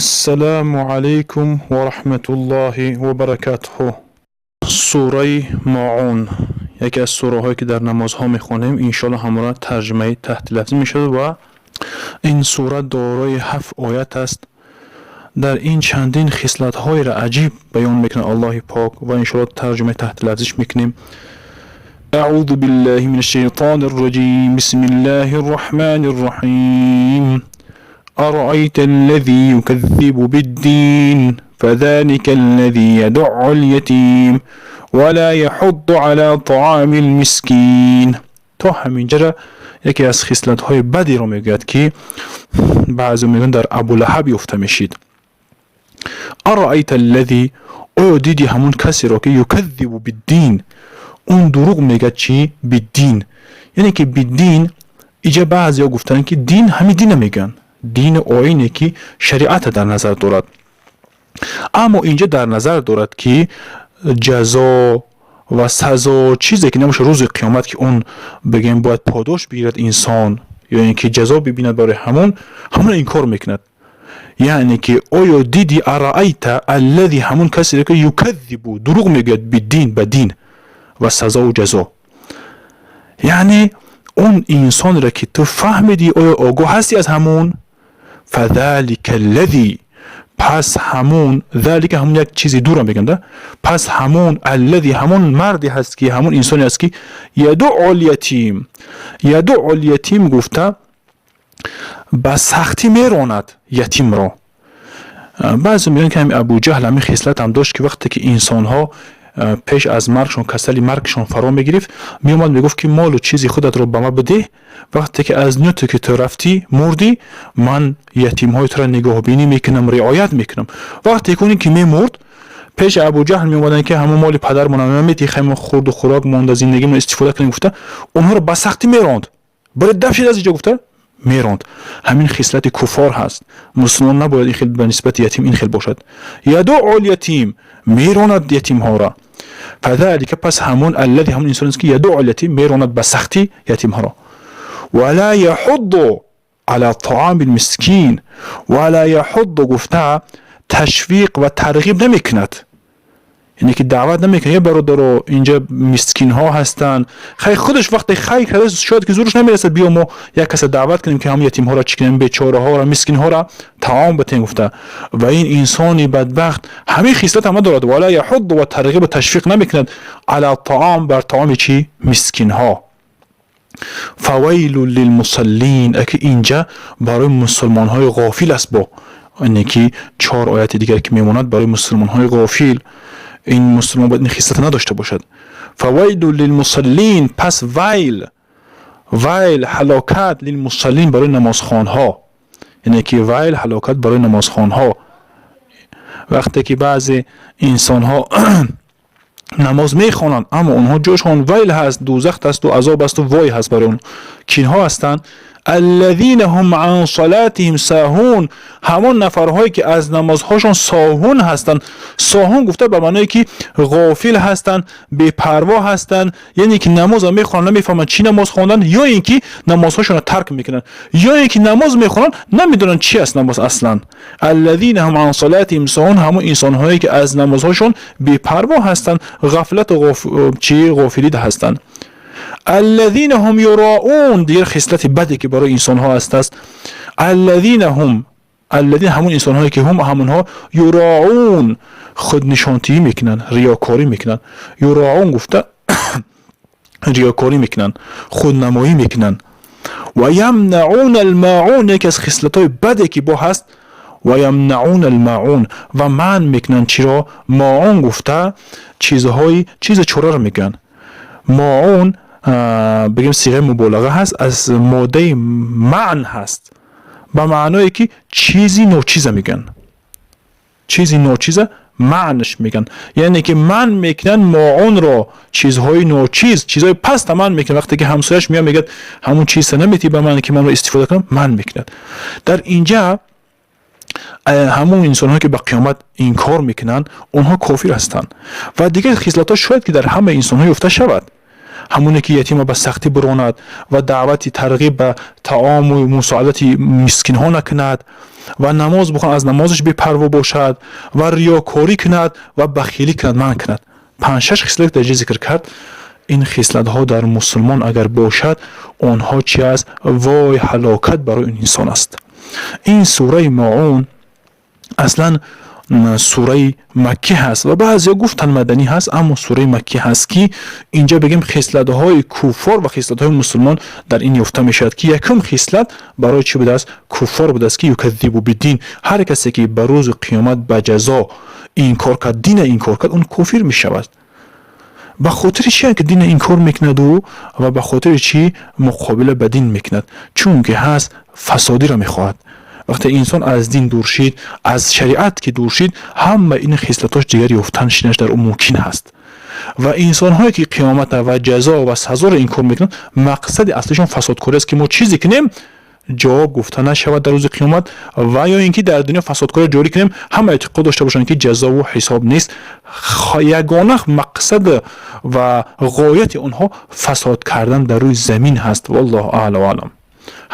Ассалому алайкум ва раҳматуллоҳи ва баракатуҳ. Сураи Моун яке аз сураҳое, ки дар намозҳо мехонем, иншоалло ҳамора тарҷумаи таҳти лафзӣ мешавад ва ин сура дорои ҳафт оят аст. Дар ин чандин хислатҳоеро аҷиб баён мекунад Аллоҳи Пок ва иншоалло тарҷумаи таҳти лафзиш мекунем. أعوذ بالله من الشيطان الرجيم. بسم الله الرحمن الرحيم. أرأيت الذي يكذب بالدين، فذلك الذي يدع اليتيم ولا يحض على طعام المسكين. То ҳаминҷара яке аз хислатҳои бадеро мегӯяд, ки баъзе мегӯянд, дар Абулаҳаб ёфта мешид. أرأيت الذي, оё диди ҳамун касеро, ки يكذب بالدين, он дурӯғ мегӯяд. Чӣ? بالدين, яъне ки بالدين иҷа баъзеҳо гуфтанд, ки дин ҳамин дина мегӯянд, дини оине, ки шариата дар назар дорад, аммо инҷа дар назар дорад, ки ҷазо ва сазо, чизе ки набошад, рӯзи қиёмат, ки он бигӯем, бояд подош бигирад инсон ё ин ки ҷазо бибинад, барои ҳамон инкор мекунад. Яъне ки оё диди أرأيت الذي, ҳамон касеро, ки يكذب, дурӯғ мегӯяд, بالدين, ба дин ва сазову ҷазо, яъне он инсонеро, ки ту фаҳмидӣ, оё огоҳ ҳастӣ аз ҳамун? فذلك الذي, пас ҳамун, ذلك ҳамун як чизи дура мегӯянд, пас ҳамун الذي, ҳамун марде ҳаст, ки ҳамун инсоне аст, ки يدع اليتيم. يدع اليتيم гуфта, ба сахтӣ меронад ятимро. Баъзе мегӯянд, ки ҳами Абуҷаҳл ҳамин хислатам дошт, ки вақте ки инсонҳо пеш аз маргшон, касали маргшон фаро мегирифт, меомад, мегуфт, ки молу чизи худатро ба ман бидеҳ, вақте ки аз дунёте ки ту рафтӣ, мурдӣ, ман ятимҳои туро нигоҳбинӣ мекунам, риоят мекунам. Вақте ки ки мемурд, пеши Абуҷаҳл меомаданд, ки ҳамон моли падармона наметиҳӣ, хаймо хурду хӯрок монда, зиндагимон истифода кунем гуфта, онҳоро ба сахтӣ меронд. Барои дафшид аз иҷо гуфта меронд. Ҳамин хислати куффор ҳаст. Мусулмон набояд ин хел ба нисбати ятим ин хел бошад. يدع اليتيم, меронад ятимҳоро. فذلك, пас ҳамон الذي, ҳамон инсон аст, ки يدع اليتيم, меронад ба сахтӣ ятимҳоро. ولا يحض على طعام المسكين. ولا يحض гуфта, ташвиқ ва тарғиб намекунад, яъне ки даъват намекунад: е бародаро, инҷа мискинҳо ҳастанд. Хай, худаш вақте хай карда, шояд ки зураш намерасад, биё мо як каса даъват кунем, ки ҳамон ятимҳоро чӣ кунем, бечораҳоро, мискинҳоро таом батем гуфта. Ва ин инсони бадбахт ҳамин хислат ҳама дорад. ولا يحض ва тарғибу ташвиқ намекунад, على طعام, бар таоми чӣ? Мискинҳо. فويل للمصلين, аки инҷа барои мусулмонҳои ғофил аст. Бо ине ки чор ояти дигар ки мемонад, барои мусулмонҳои ғофил. Ин мусулмон бояд ин хислата надошта бошад. فويل للمصلين, пас ويل, ويل, ҳалокат, للمصلين, барои намозхонҳо, яъне ки ويل, ҳалокат барои намозхонҳо. Вақте ки баъзе инсонҳо намоз мехонанд, аммо онҳо ҷошон ويل ҳаст, дӯзахт асту азоб асту вой ҳаст барои он кинҳо ҳастанд. الذين هم عن صلاتهم ساهون, ҳамон нафарҳое, ки аз намозҳошон ساهون ҳастанд. ساهون гуфта, ба маъное ки ғофил ҳастанд, бепарво ҳастанд, яъне ки намозро мехонанд, намефаҳманд, чӣ намоз хонданд, ё ин ки намозҳошонро тарк мекунанд, ё ин ки намоз мехонанд, намедонанд, чӣ аст намоз аслан. الذين هم عن صلاتهم ساهون, ҳамон инсонҳое, ки аз намозҳошон бепарво ҳастанд, ғафлату чӣ, ғофилӣ ҳастанд. الذين هم يراءون, дигар хислати баде, ки барои инсонҳо аст. الذين هم, الذين, ҳамон инсонҳое, ки هم, ҳамонҳо, يراءون, худнишонтиҳӣ мекунанд, риёкорӣ мекунанд. يراءون гуфта, риёкорӣ мекунанд, худнамоӣ мекунанд. ويمنعون الماعون, яке аз хислатҳои баде, ки бо ҳаст. ويمنعون الماعون, ва манъ мекунанд. Чиро? ماعون гуфта, чизҳои чизи чораро мегӯянд. ماعون бигем, сиғаи муболаға ҳаст, аз моддаи معن ҳаст, ба маъное ки чизи ночиза мегӯянд, чизи ночиза معن ш мегӯянд, яъне ки манъ мекунанд моунро, чизҳои ночиз, чизҳои паста манъ мекунанд. Вақте ки ҳамсояш меояд, мегӯяд: «Ҳамун чиза наметӣ ба ман, ки манро истифода кунам?» Манъ мекунад. Дар инҷа ҳамон инсонҳое, ки ба қиёмат инкор мекунанд, онҳо кофир ҳастанд. Ва дигар хислатҳо шояд ки дар ҳама инсонҳо ёфта шавад. Ҳамоне ки ятима ба сахтӣ биронад ва даъвати тарғиб ба таому мусоадати мискинҳо накунад ва намоз бихонад, аз намозаш бепарво бошад ва риёкорӣ кунад ва бахилӣ кунад, манъ кунад. Панҷ-шаш хислат дар ҷо зикр кард. Ин хислатҳо дар мусулмон агар бошад, онҳо чи аст? Вой, ҳалокат барои ин инсон аст. Ин сураи Моун аслан сураи маккӣ ҳаст ва баъзеҳо гуфтанд, маданӣ ҳаст, аммо сураи маккӣ ҳаст, ки инҷа бигем, хислатҳои куффор ва хислатҳои мусулмон дар ин ёфта мешавад, ки якум хислат барои чӣ будааст? Куффор будааст, ки يكذب بالدين. Ҳар касе ки ба рӯзи қиёмат, ба ҷазо инкор кард, дина инкор кард, он кофир мешавад. Ба хотири чи ки дина инкор мекунаду ва ба хотири чӣ муқобила ба дин мекунад? Чунки ҳаст, фасодиро мехоҳад. Вақте инсон аз дин дур шид, аз шариат ки дур шид, ҳама ин хислатош дигар ёфтан шинаш дар ӯ мумкин ҳаст. Ва инсонҳое ки қиёмата ва ҷазо ва сазоро инкор мекунанд, мақсади аслишон фасодкорӣ аст, ки мо чизе кунем, ҷавоб гуфта нашавад дар рӯзи қиёмат, ва ё ин ки дар дунё фасодкорӣ ҷорӣ кунем, ҳама эътиқод дошта бошанд, ки ҷазову ҳисоб нест. Ягона мақсад ва ғояти онҳо фасод кардан дар рӯи замин ҳаст. Валлоҳу аълу аълам.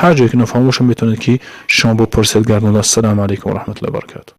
Ҳар ҷое ки нофаҳм бошад, метавонед, ки шумо бипурсед. Гардонда. Ассалому алайкум ва раҳматуллоҳи баракату.